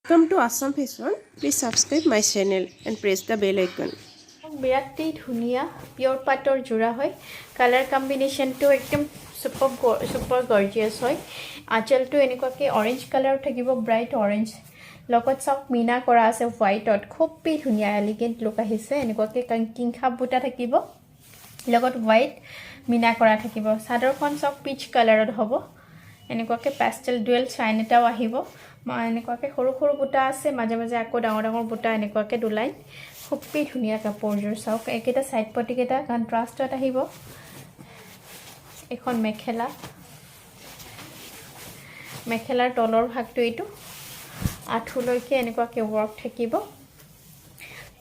Welcome to Assam Fashion. Please subscribe my channel and press the bell icon. বিৰাটেই ধুনীয়া পিয়ৰ পাটৰ যোৰা হয়। কালাৰ কম্বিনেশ্যনটো একদম ছুপাৰ ছুপাৰ গৰ্জিয়াছ হয়। আঁচলটো এনেকুৱাকৈ অৰেঞ্জ কালাৰ থাকিব, ব্ৰাইট অৰেঞ্জ। লগত চাওক, মীনা কৰা আছে হোৱাইটত। খুবেই ধুনীয়া এলিগেণ্ট লুক আহিছে। এনেকুৱাকৈ কিংখাপ বুটা থাকিব, লগত হোৱাইট মীনা কৰা থাকিব। চাদৰখন চাওক, পিচ কালাৰত হ'ব। এনেকুৱাকৈ পেষ্টেল ডুৱেল চাইন এটাও আহিব। এনেকুৱাকৈ সৰু সৰু বুটা আছে, মাজে মাজে আকৌ ডাঙৰ ডাঙৰ বুটা, এনেকুৱাকৈ দুলাইন। খুবেই ধুনীয়া কাপোৰযোৰ চাওক। এইকেইটা ছাইড পটিকেইটা কণ্ট্ৰাষ্টত আহিব। এইখন মেখেলা। মেখেলাৰ তলৰ ভাগটো এইটো, আঁঠুলৈকে এনেকুৱাকৈ ৱৰ্ক থাকিব।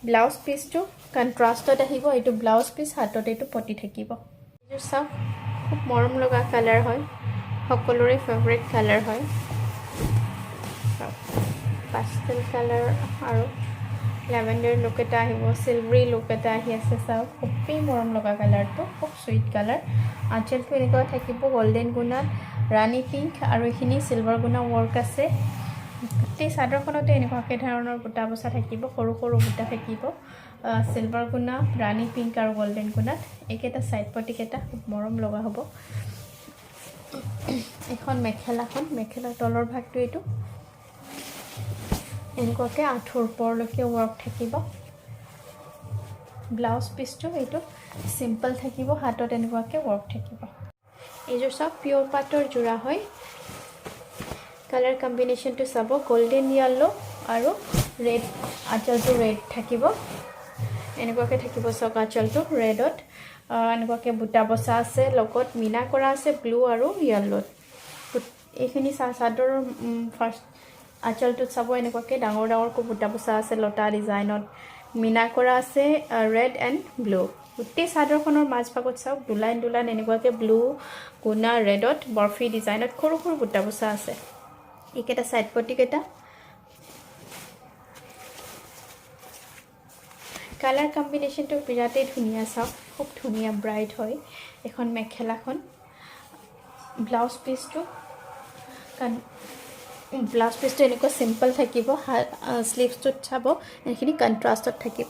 ব্লাউজ পিচটো কণ্ট্ৰাষ্টত আহিব। এইটো ব্লাউজ পিচ, হাতত এইটো পটি থাকিব। এইযোৰ চাওক, খুব মৰম লগা কালাৰ হয়, সকলোৰে ফেভৰেট কালাৰ হয়। পাষ্টেল কালাৰ আৰু লেভেণ্ডাৰ লুক এটা আহিব, চিলভাৰী লুক এটা আহি আছে। চাওক, খুবেই মৰম লগা কালাৰটো, খুব চুইট কালাৰ। আঁচলটো এনেকুৱা থাকিব, গল্ডেন গুণাত ৰাণী পিংক আৰু এইখিনি চিলভাৰ গুণা ৱৰ্ক আছে। গোটেই চাদৰখনতে এনেকুৱাকৈ ধৰণৰ বুটা বচা থাকিব, সৰু সৰু বুটা থাকিব, চিলভাৰ গুণা, ৰাণী পিংক আৰু গল্ডেন গুণাত। এইকেইটা ছাইড পটিকেইটা খুব মৰম লগা হ'ব। এইখন মেখেলাখন। মেখেলাৰ তলৰ ভাগটো এইটো, এনেকুৱাকৈ আঁঠুৰ ওপৰলৈকে ৱৰ্ক থাকিব। ব্লাউজ পিচটো এইটো চিম্পল থাকিব, হাতত এনেকুৱাকৈ ৱৰ্ক থাকিব। এইযোৰ চাওক, পিয়ৰ পাটৰ যোৰা হয়। কালাৰ কম্বিনেশ্যনটো চাব, গল্ডেন য়েল্ল' আৰু ৰেড। আঁচলটো ৰেড থাকিব, এনেকুৱাকৈ থাকিব। চাওক, আঁচলটো ৰেডত এনেকুৱাকৈ বুটা বচা আছে, লগত মীনা কৰা আছে ব্লু আৰু য়েল্ল'ত। এইখিনি চাদৰৰ ফাৰ্ষ্ট আঁচলটোত চাব, এনেকুৱাকৈ ডাঙৰ ডাঙৰকৈ বুটা বচা আছে, লতা ডিজাইনত মীনা কৰা আছে, ৰেড এণ্ড ব্লু। গোটেই চাদৰখনৰ মাজভাগত চাওক, দুলাইন দুলাইন এনেকুৱাকৈ ব্লু গুণা ৰেডত বৰফি ডিজাইনত সৰু সৰু বুটা বচা আছে। এইকেইটা ছাইড পটিকেইটা। কালাৰ কম্বিনেশ্যনটো বিৰাটেই ধুনীয়া চাওক, খুব ধুনীয়া ব্ৰাইট হয়। এখন মেখেলাখন। ব্লাউজ পিচটো এনেকুৱা চিম্পল থাকিব। শ্লিভছটোত চাব, এইখিনি কণ্ট্ৰাষ্টত থাকিব।